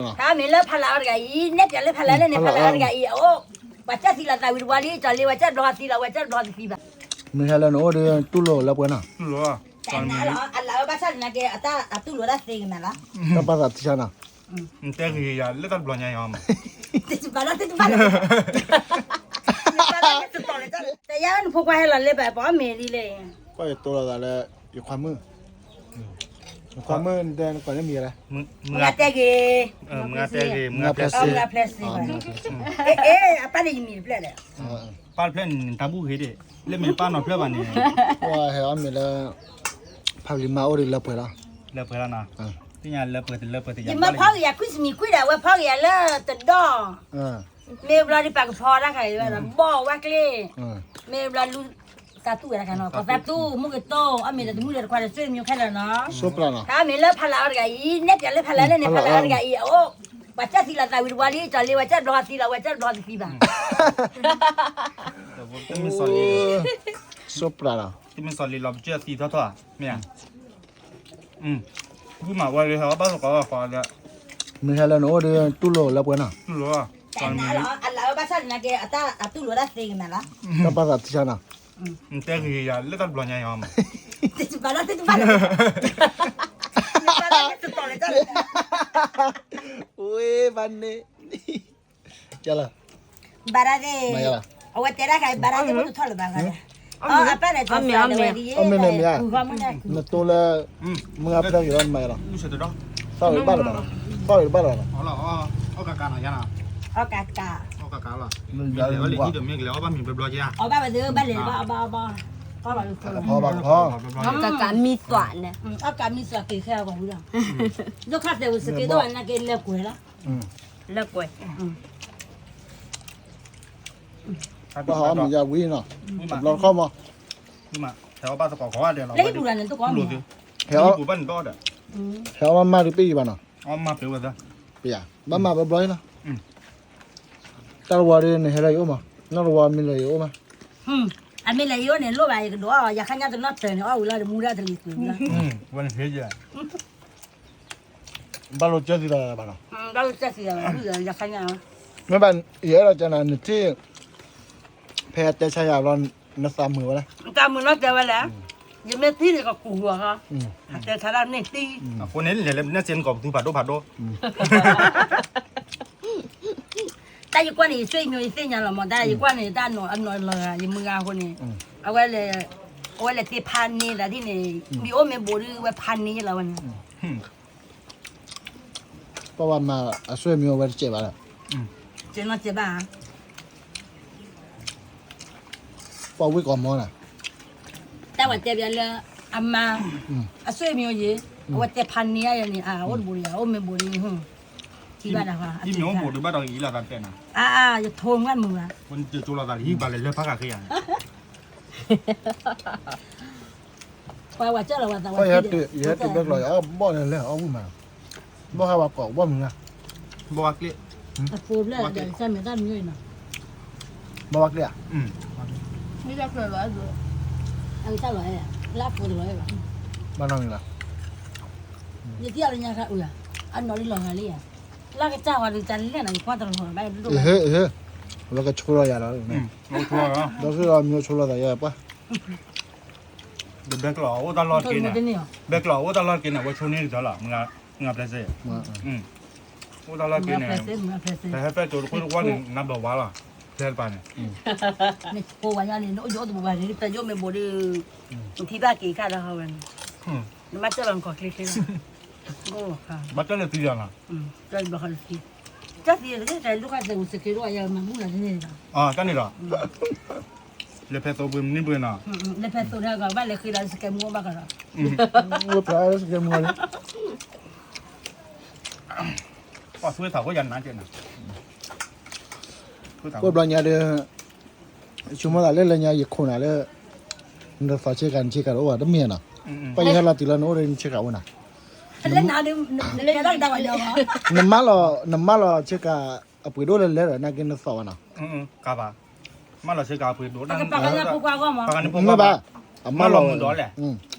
တၢ်မ့ၢ်လၢဖးလၢ်အီၤတဂၤအံၤ နဲၣ်ပၠးလၢဖးလၢ်လၢန့ၣ် ဖးလၢ်အီၤတဂၤအံၤ အအိၣ် ပှၤကၢၢ်သံလီၤသးဝံၤတဝီလံ ကၠီၤလ့ ပှၤကၢၢ်ဘျီသံလီၤ ပှၤကၢၢ်ဘျီသံဘၣ် မ့ၢ်ဟဲလၢနအိၣ်ဒီးတူၢ်လိာ်လၢပှဲၤနီၤ အလၢအဘၣ်ဆၣ်န့ၣ်က့ အတူၢ်လိာ်တၢ်သ့ကမးလီၤ တၢ်ဘၣ်သးထံဆါနီၤ တဲဂ့ၤယၤလၢတၢ်တဘျီညါအံၤမး တဘၣ်လီၤတဘၣ်လီၤ တယါနဖိခွါဟဲလီၤလၢဘၣ်ပှၤအီၣ်မ့ၤဒ်လဲၣ် ကွၢ်ယတိလီၤသးလၢ ယခွါမုၣ် ယခွါမုၣ်တဲနကွၢ်န့ၣ်မံၤလဲၣ် မုၢ်ဂၤတဲဂ့ၤ မုၢ်ဂၤတဲဂ့ၤ မုၢ်ဂၤဖျဲးစ့ မုၢ်ဂၤဖျဲးစ့ အပၢ်န့ၣ်ယမံၤတဖျၢၣ်ဒီး ပၢ်တဖျၢၣ်န့ၣ် တၢ်ဘူၣ်ဂ့ၤဒံး လၢမ့ၢ်ပၢ်နီၤဖျၢၣ်ဘၣ်န့ၣ် ပှၤဟဲအီၣ်မ့ၤလၢ ဖးလံၤမါအိၣ်ဒီးလၢပှဲၤလီၤ လၢပှဲၤလီၤနီၤ သ့ၣ်ညါလၢပှဲၤတလၢပှဲၤတယၤ ယမ့ၢ်ဖီကယၤခွံစမံၤခွံဒီး အဝဲဖီကယၤလၢတဒီၣ် မ့ၢ်ဘျီဒ်ပာ်ကဖီတၢ်ခါအံၤဝဲဒီး ဘီၣ်ဝဲကျ့ မ့ၢ်ဘျီလူ သးတူၢ်ဝဲတခါနီၤ ကီၢ်သးတူၢ် မုၢ်ကတိၢ် အီၣ်မ့ၤဒီးတမုၢ်ဒီးတခွါဒီး ဆွေမျိုးခဲလၢာ်နီၤ တၢ်မ့ၢ်လၢဖးလၢ်အီၤတဂၤအံၤ နဲၣ်ပၠးလၢဖးလၢ်လၢန့ၣ် ဖးလၢ်အီၤတဂၤအံၤ အအိၣ် ပှၤကၢၢ်သံလီၤသးဝံၤတဝီလံ ကၠီၤလ့ ပှၤကၢၢ်ဘျီသံလီၤ ပှၤကၢၢ်ဘျီသံဘၣ် တမ့ၢ်စီၤလ့ တမ့ၢ်စီၤလ့လီၤ ပကၢၢ်သံထီၣ်ထီၣ် မ့ၢ်ဧါ ဝံမးဝဲလၢဟဲအီၣ်ဘၣ်သကိးဘၣ်ဃီလၢ မ့ၢ်ဟဲလၢနအိၣ်ဒီးတူၢ်လိာ်လၢပှဲၤနီၤ တူၢ်လိာ် အလၢအဘၣ်ဆၣ်န့ၣ်က့ အတူၢ်လိာ်တၢ်သ့ကမးလီၤ တၢ်ဘၣ်သးထံဆါနီၤ တဲဂ့ၤယၤလၢတၢ်တဘျီညါအံၤမး တဘၣ်လီၤတဘၣ်လီၤ ဝ့ဘၣ်န့ၣ် ကလီၤ ဘၣ်ဒၣ်သ့ၣ် အဝဲတဲဒၣ်ခါ ဘၣ်ဒၣ်သ့ၣ် မ့ၢ်တထီၣ်လၢၤဘၣ်ခါ အပၢ်န့ၣ် အီၣ်မ့ၤအီၣ်မ့ၤ နတိၢ်လၢ မုၢ်အဖျၢၣ်က့ၤလီၤ နမၤလီၤ သီၣ်ဝံၤတဘၣ်လၢၤဘၣ် သီၣ်ဝံၤတဘၣ်လၢၤဘၣ် အီၣ်ကကးနီၤ အီၣ်ကကး အီၣ်ကကးလီၤ မ့ၢ်လဲၤအီၣ်ဘၣ်မ့ၤဘျီဘျီက့ၤ အီၣ်ဘၣ်ဝဲသ့ၣ်ဘၣ်လဲၤဘၣ်အီၣ်ဘၣ်အီၣ်ဘၣ် ကကးမံသွးန့ၣ် အီၣ်ကးမံသွးက့ၤခဲအဂီၢ်ဝံၤလီၤ ဒိၣ်ခါတဲာ်ဝံၤစက့ဒိၣ်အနၢ်က့ၤ လဲၤကွဲးလီၤ လဲၤကွဲး ပှၤဟးအီၣ်မ့ၤယၤဝံၤနီၤ တဘျီတခီၣ်မး ဟဲအီၣ်ဘၣ်သကိးကိးဂၤဒဲးလီၤ လၢဟံၣ်ပူၤတဂၤန့ၣ်တကိးမး ဟဲအီၣ်ဘၣ်မးဒုးပ့ၢ်ယံၤဘၣ်နီၤ အီၣ်မးပ့ၢ်ဝဲသၢ ပယၤ ဘၣ်မၤဘျီဘျီလီၤ တၢ်တဝီဒီးနဟဲလၢယအိၣ်မး နီၢ်တဝီမ့ၢ်လဲၤယအိၣ်မး အမ့ၢ်လဲၤယအိၣ်န့ၣ် လိၣ်ဘၣ်ယကဒိးအီၣ် ယခါညါတနီၣ်တၢၤန့ၣ် အီၣ်ဝံၤလီၤဒီးမူဒၣ်တလံၤကွံာ်ဝံၤလီၤ ဝဲန့ၣ် ဘၣ်လိာ်ကၢၢ်သံလီၤဘၣ်နီၤ ဘၣ်လိာ်ကၢၢ်သံလီၤဘၣ် ယခါညါ မ့ၢ်ဘၣ် ယအဲၣ်ဒိးကနၤ နထံၣ် ဖဲတဲဆါယၤလီၤ နသးမုာ်ဝဲလဲၣ် နသးမုာ်နီၢ်တဲဝဲလဲၣ် ယမ့ၢ်သံန့ၣ်ကကူးဂီၤဟီ အတဲဆါဒၣ်န့ၣ်သံ အဃိန့ၣ် လဲၤလၢနဲၣ်စ့နကီၢ်ပသူဖးဒိၣ်ဖးဒိၣ် တၢ်ယကွၢ်န့ၣ် ယဆွေမျိုး ယသ့ၣ်ညါလီၤမး တၢ်ယကွၢ်န့ၣ် တၢ်အနီၢ်လီၤဂာ် ယမုၢ်ဂၤအဃိန့ၣ် အဝဲလဲၤ အဝဲလဲၤတ့ဖါန့ၢ်သးဒ်န့ၣ် မ့ၢ်အိၣ်မ့ၢ်ဘူးဒီး ဝဲဖါန့ၢ်ယလီၤဝဲန့ၣ် ပှၤဘၣ်မၤအဆွေမျိုးဝဲတစဲးဘၣ်လၢ စဲးနီၢ်စဲးဘၣ် ပှၤဝ့ၢ်ကီၢ်မီၤန့ၣ် တၢ်ဝဲတဲဘၣ်လၢ အမါ အဆွေမျိုးယံၤ အဝဲတဲဖါန့ၢ်ယၤန့ၣ် အအိၣ်တဘူးဒီး အအိၣ်မ့ၢ်ဘူးဒီး ထံၣ်ဘၣ်တၢ်ဃီ အမ့ၢ်အိၣ်ဘူးဒီးဘၣ်ဒီးယံၤလီၤသးတဲနၤ အါ ယထိမုၢ်မုၢ်ဘၣ် ပှၤနတၢၤကၠိလီၤသးလၢဟံၣ်ဘၣ်လဲၤလၢဖးခးဃ့ယၤန့ၣ် ပှၤဝဲကၢၢ်လီၤဝဲသးဝဲ ယဟဲတုၤဘဲကျီၤယၤ အီၣ်ဘီၣ်န့ၣ်လဲၣ် အီၣ်ဝံၣ်မး ဘီၣ်ဟးဝဲကိးဘီၣ်မုၢ်ညါ ဘီၣ်ဝဲကျ့ အဖိဖျၢၣ်ဒီး ဆၢမ့ၢ်တၢ်မံၤနီၤ ဘီၣ်ဝဲကျ့ဧါ မ့ၢ်တၢ်ကျၢၤလီၤအဲၣ်ဒိး အကစၢ်လီၤအဲၣ် လၢအဖိတလီၤအဲၣ်ဘၣ် ဘၣ်နီၢ်မံၤဘၣ် ယထံၣ်အီၤလၢညါခါအုၤ အနီၢ်လံလီၤဂာ်လံဧါ လၢကစၢ်ဝဲဒုးတၢ်လဲၣ်နီၤ ယကွၢ်တလီၤဘၣ်ဒိၣ် ဝဲကဆိလီၤယၤလီၤ ဒီးဆိလီၤမ့ၢ်ဆိလီၤသးယဲပှၢ် ဘဲကျီၤအိၣ်တၢ်လီၢ်တက့ၢ်န့ၣ် ဘဲကျီၤအိၣ်တၢ်လီၢ်တက့ၢ်န့ၣ် အဝဲဆိန့ၢ်ကတၢၢ်လီၤ မုၢ်ဂၤဖျဲးစ့ အိၣ်တၢ်လီၢ်တက့ၢ်န့ၣ် ဟဲဖဲကၠိတခိၣ်တဝီန့ၣ် နဘျီဝါလီၤ ဖျဲးတပၤန့ၣ် နအိၣ်ယအိၣ်တဘူးဘၣ်န့ၣ် တယိၣ်မ့ၢ်ဘူးဒီး နထံၣ်ဘၣ်က့ၤခါဒီးဟီဝဲန့ၣ် နဘၣ်ကၢၢ်လီၤနခီၣ်ချ့ချ့လီၤ ဘၣ်ကၢၢ်လၢသံလီၤနီၤ ကၢၢ်ဘျီဃီလၢသံ ကၢၢ်သံလၢတၢ်ဒိၣ်ခါသဲးဝံၤစက့ဒိၣ်အယၤမၤဘူၣ်လီၤတန့ၢ်ဘၣ် တၢ်န့ၣ်ဒီး လဲၤဖဲသိပှ့ၤမနုၤပှ့ၤနီၤ လဲၤဖဲသိတၢ်ကီး ဘၣ်လဲၤဃ့ဒီးစကဲမူဘၣ်ကီးဒီး ဝဲဖဲစကဲမူလံ ပှၤဆွေးထီၣ်ဝဲယၤနၤကဲနၤ ကွၢ်ဘျီညါဒီး ဆိကမိၣ်သးလၢလၢညါယခိၣ်နၤလၢ နသီဆ့ကၤနဆ့ကၤတအိၣ်ဘၣ်တမ့ၢ်နီၤ ပှၤယဟဲလီၤတုၤလၢနအိၣ်ဒီးနဆ့ကၤအိၣ်နၤ နမါလီၤ နမါလီၤဆ့ကၤ အပှ့ၤဒိၣ်လၢလဲၣ်ဒီး နာ်က့နသီၣ်ဘၣ်နီၤ ကဘၣ် မါလီၤဆ့ကၤအပှ့ၤဒိၣ် ပှၤကန့ၣ်ဖိခွါဂီၢ်မး မ့ၢ်ဘၣ် အမါလီၤမုာ်ဒီးလဲၣ်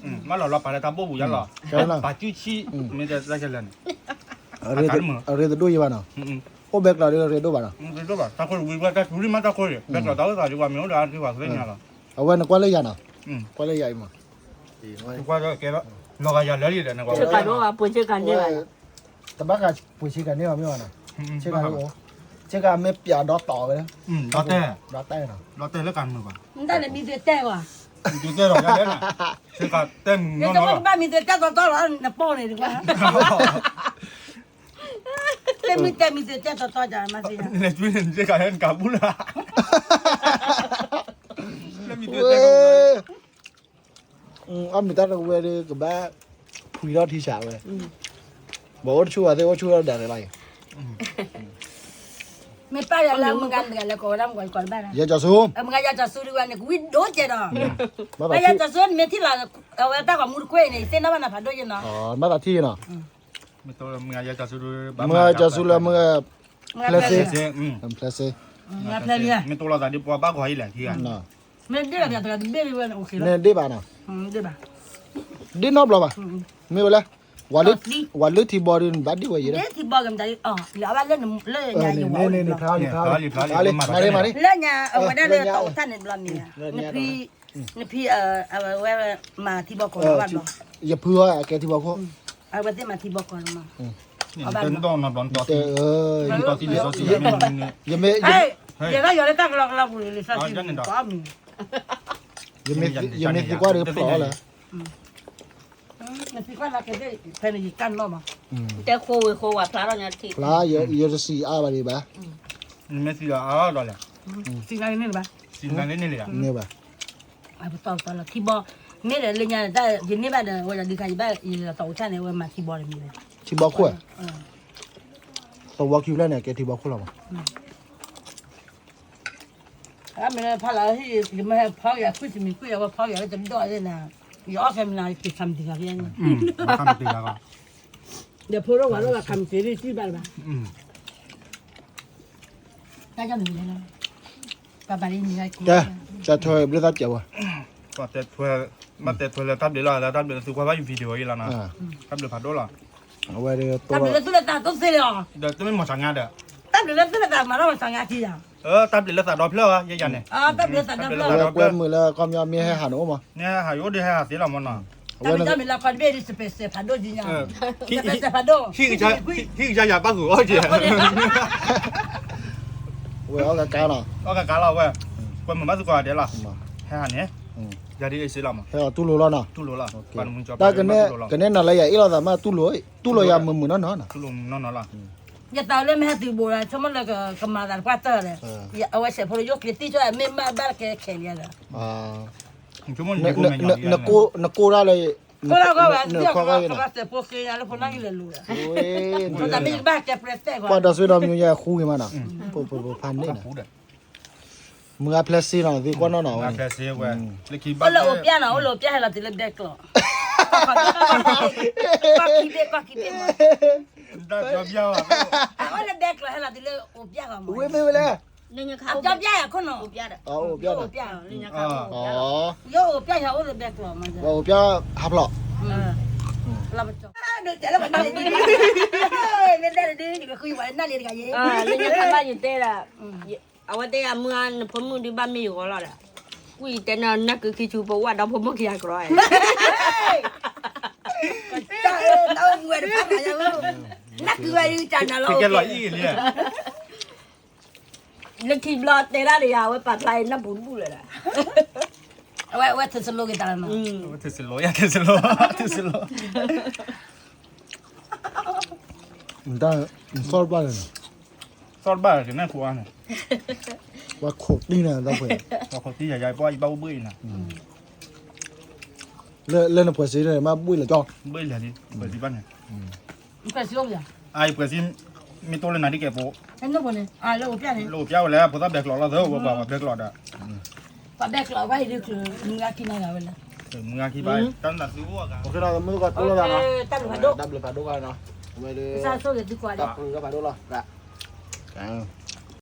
မါလီၤလီၤပာ်လၢတၢ်ဘိၣ်ပူၤယါလီၤ ပာ်စုဆံ မ့ၢ်တဲတၢ်ခဲလၢာ်န့ၣ် အရ့တဒိၣ်ယံၤဘၣ်နီၤ, အိၣ်ဘဲကျီးဒီးရ့ဒိၣ်ဘၣ်နီၤ, တၢ်ခိၣ်ဝံၤဝဲတၢ်ထူရံၣ်မးတၢ်ခိၣ်ရံၣ် ဘဲကျီးတၢ်အိၣ်သးဒ်ဝဲမ့ၢ်အိၣ်ဒီးအါတက့ၢ်ဘၣ်သ့ၣ်ညါလီၤ, အဝဲနကွၢ်လၢယၤနီၤ, ကွၢ်လၢယၤအံၤမး, လီၤဂာ်ယၤလၢလံဒီးနကွၢ်, ပှ့ၤဆ့ကၤန့ၢ်ဘၣ်, တဘၣ်ဃးပှ့ၤဆ့ကၤန့ၢ်ဘၣ်မ့ၢ်ဘၣ်နီၤ, ဆ့ကၤ, ဆ့ကၤမ့ၢ်ပျးဒီးတီၤဝဲလၢ, ဒီးတဲ, ဒီးတဲနီၤ, ဒီးတဲလၢကမုာ်ဘၣ်, နတၢ်လဲၤမံၤသ့တဲကွၢ်, မံၤသ့တဲဒီးယၤလဲၣ်နီၤ, ဆ့ကၤတဲမုာ်နီၤ, နတဘၣ်မံၤသ့တဲတီတီလီၤ နပိၢ်န့ၣ်တကွၢ် တဲမုၢ်တဲမံၤသ့တဲတီတီ နလဲၤကွံန့ၣ် နကးဟဲနကးဘူၣ်လၢ်, အမ့ၢ်တၢ်တဝဲဒီး ကဘၣ်ဖှံထီၣ်ထံစးဝဲ, ဘၣ်အိၣ်တဆူၣ်ဘၣ်သ့ၣ် အိၣ်ဆူၣ်ထီၣ်ဒၣ်လဲာ်လီၤအံၤ, မ့ၢ်ပၢ်ယၤလၢမုၢ်ဂၤမုၢ်ဂၤလဲၤကိးဝဲဒၣ်မုၢ်ဂၤကိးတဘၣ်, ယဲကၠီၤဆူ, မုၢ်ဂၤယဲကၠီၤဆူဒ်ဝဲန့ၣ် ကဝံၣ်ဒိၣ်ကဲဒီး, မ့ၢ်ယဲကၠီၤဆူ နမ့ၢ်ထံၣ်လီၤ အဝဲတၢ်ဂီၤမူတခွဲအံၤန့ၣ် ယသ့ၣ်နီၣ်ဘၣ်နၤဖးဒိၣ်ယဲနီၤ, မ့ၢ်တထံၣ်နီၤ မုၢ်ဂၤယဲကၠီၤဆူလၢမုၢ်ဂၤ, ဖျဲးစ့, ဖျဲးစ့, မ့ၢ်တိၢ်လိာ်သးဒ်ပှၤဘၣ်ဂီၤအံၤလဲၣ်, မ့ၢ်ဒ့ၣ်ဘၣ်တဂၤတဘ့ၣ်ဝဲန့ၣ် အိၣ်ခ့လီၤ, နဒ့ၣ်ဘၣ်နီၤ, ဒ့ၣ်နီတဘျီဘၣ်, မ့ၢ်ဝဲလဲၣ်, ဝၤလၢထံဘီဒီး နဘၣ်ဒ့ၣ်ဝဲယဲ, ထံဘီကမတၤ, လၢညါအဝဲဒၣ်လၢတၢ်အိၣ်တၢ်န့ၣ်ဘျီမ့ၢ်, နဖံ, အဝဲမၤထံဘီကီးလီၤဘၣ်ဘျီ, ယဖုအကဲထံဘီခိၣ်, အဝဲသ့ၣ်မၤထံဘီကီးလီၤမး, အဘၣ်, ယမ့ၢ်, ယမ့ၢ်သံကွၢ်ဒီးဖျိးလၢ, နသံကွၢ်လၢကဲသ့ၣ်ဖဲန့ၣ်ယကၢ်နီၣ်မး, တဲဃိဝဲဃိဝဲဖျါထီၣ်ညါထံၣ်, ဖျါ, ယတစံးအါဘၣ်ဒံးဘၣ်, နမ့ၢ်သံအါဒီးလဲၣ်, သံနၤန့ၣ်ဘၣ်, သံနၤန့ၣ်န့ၣ်လီၤ, န့ၣ်ဘၣ်, ပတီၢ်ပတီၢ်လီၤ ထံဘီ, မ့ၢ်ဒီးလၢညါန့ၣ် ယန့ၢ်ဘၣ်ဒီး ဝဲဒၣ်ဒုးခါယဘၣ်ယလီၤသးအိၣ်ဆၣ်န့ၣ် အဝဲမၤထံဘီတမံၤလဲၣ်, ထံဘီခိၣ်, သဝီခံဖျၢၣ်န့ၣ် ကဲထံဘီခိၣ်လီၤမး. အမ့ၢ်ဖးလီၤဟံၣ် ယမ့ၢ်ဟဲဖီက့ၤ ကွံာ်တမံၤကွံာ် အဝဲဖီက့ၤလၢတဒီၣ်န့ၣ်, ယအီၣ်ကဲမနုၤ ယက့ၤခးမတံၤဂၤဖဲန့ၣ်, ဒီးဖိဒိၣ်ဝၤဒိၣ်လီၤ ခးမတံၤလံ တံၢ်ဘၣ်လၢၤဘၣ်, တၢ်မနုၤလဲၣ်, ပၢ်ပၢ်လံမံၤ, ကဲ, ကၠီထွဲဘျုးသးစဲးဝဲ, ဘၣ်တဲထွဲလၢတၢ်ဘျုးလီၤ လၢတၢ်ဘျုးလၢသုကွၢ်ဘၣ်ယ video အံၤလီၤနီၤ, တၢ်ဘျုးဖးဒိၣ်လီၤ, အဝဲ, တၢ်ဘျုးလၢသုလၢသးဒိၣ်သ့လီၤ, ဒီးတမ့ၢ်မီၤဆါငါဒီး, တၢ်ဘျုးလၢသုလၢသးမၤထီၣ်မီၤဆါငါခံယၤ, တၢ်ဘျုးလၢသးဒီဖျၢၣ်အီၤ ယဲယၤန့ၣ်, တၢ်ဘျုးလၢသးဒီဖျၢၣ်, အဝဲကွဲမုာ်လၢခီပညီမ့ၢ်ဟဲဟးန့ၣ်အိၣ်မး, မ့ၢ်ဟးယအိၣ်ဒီးဟဲဟးသ့လီၤမးနီၤ, အဝဲတၢ်မ့ၢ်လၢခီတဘ့ၣ်ဒ် စပဲးစဲးဖးဒိၣ်ဒ်ညါ, စပဲးစဲးဖးဒိၣ်, ဟံၣ်ကစၢ်ယၤဘၣ်ဃုာ်အီၣ်က့ၤ, ဝဲအီၣ်ကကါနီၤ, အီၣ်ကကါလီၤဝဲ, ကွဲမုာ်ဘၣ်သကိးဒဲးလီၤ, ဟဲဟးန့ၣ်, ယၤဒ်အ့ၣ်စ့လီၤမး, ဟဲအီၤတူၢ်လိာ်လီၤနီၤ, တူၢ်လိာ်လီၤ, တၢ်ကနဲၣ်နၤလၢယၤအ့ၣ်လိာ်သးမး တူၢ်လိာ်, တူၢ်လိာ်ယၤမုာ်မုာ်နီၢ်နီၢ်နီၤ, တူၢ်လိာ်နီၢ်နီၢ်လီၤ, ယသးလၢမ့ၢ်ဟဲသုးဘိးလီၤ ဆိကမိၣ်လၢကမၤသးတပှၢ်တၢၢ်ဒီး, အဝဲစဲးဖိလၢယိၣ်ချ့သံၣ်ဆိ မ့ၢ်မးဘၣ်ကဲခဲလၢာ်ဒီး, နကိၢ်တၢ်လၢ, ကိၢ်တၢ်ဂီၢ်ဝဲ, စဲးဖိဃ့ညါလၢဖိနီၣ်ဂံၢ်လဲၤလိၤဒီး, မ့ၢ်ကဘၣ်ကဲပှဲၤသဲၣ်ဂီၢ်, ကွၢ်ဒီးဆူဒီးမံၤယဲဃူဂ့ၤမးနီၤ, ဖးန့ၣ်နီၤ, မုၢ်ဂၤဖျဲးစ့နီၤ သ့ကွၢ်နီၢ်နီၤဝဲ, အိၣ်လၢအိၣ်ပျဲၢ်နီၤ အိၣ်လၢအိၣ်ပျဲၢ်ဟဲလီၤတုၤလၢဘဲကျိး, ကွၢ်ခံဘ့ၣ်ကွၢ်ခံဘ့ၣ်မး, အိၣ်လၢဘဲကျိးဟဲလီၤတုၤလၢအိၣ်ပျဲၢ်ဂီၢ်မး, ဝဲမ့ၢ်ဝဲလဲၣ်, အိၣ်ပျဲၢ်ယၤခိၣ်နီၤ, အိၣ်ပျဲၢ်, ယအိၣ်ပျဲၢ်ယၤအိၣ်လၢဘဲကျိးမး, အိၣ်ပျဲၢ်ဟးဖျိး, လၢနတဂၤယတဲဒၣ်, အဝဲတဲယၤမုၢ်ဧါ နဖိမုၣ်ဒုးဘၣ်မ့ၢ်ယဂီၤလီၤဒီး, ကွံာ်တဲနၤနၢ်ကုခံဆူပဝၢ်ဒီဖိမိၢ်ခံဂၤကြီ, နၢ်ကုဝဲအံၤတၢ်နၤလီၤ, လၢခံဘျီတဲဒၣ်ဒီးယၤ အဝဲပာ်ဖျါအံၤနၢ်ပူၤတဘူၣ်လၢၤဒီး, အဝဲ, အဝဲထူၣ်စလိက့ၤတၢ်လီၤနီၤ, ထူၣ်စလိ, ထူၣ်စလိ, နတၢ်, နသီၣ်တဘၣ်လၢၤနီၤ, သီၣ်တဘၣ်လၢၤကနဲၣ်ခိၣ်အါန့ၣ်, ပှၤခိးတံၢ်န့ၣ်တၢ်ဖဲ, ပှၤခိးတံၢ်ယၤယၤပှၤယဘၣ်အိၣ်ဘှံးအံၤနီၤ, လၢနပှဲၤစ့န့ၣ် မ့ၢ်ဘှံးလၢၤကၠီ, ဘှံးလၢၤလံ, ပှဲၤစ့ဘၣ်န့ၣ်, အပှဲၤစ့, မ့ၢ်တိၢ်လၢနၤဒ်ကဲးဖိ, လၢအိၣ်ပျဲၢ်ဝဲလဲၣ် ဖိသၣ်ဘဲကျိးလီၤသၢ ပှၤဘဲကျိးဒီး, ပှၤဘဲကျိးဘၣ်အံၤဒ်ချုး, မုၢ်ဂၤခံနၤဂၤဝဲလဲၣ်, မုၢ်ဂၤခံဘၣ်, တၢ်နးသုအိၣ်အဂၤ, တၢ်ဘျုးဖးဒိၣ်, တၢ်ဘျုးဖးဒိၣ်ဘၣ်နီၤ, ဝဲဒၣ်, တၢ်ဘျုးဖးဒိၣ်လီၤ,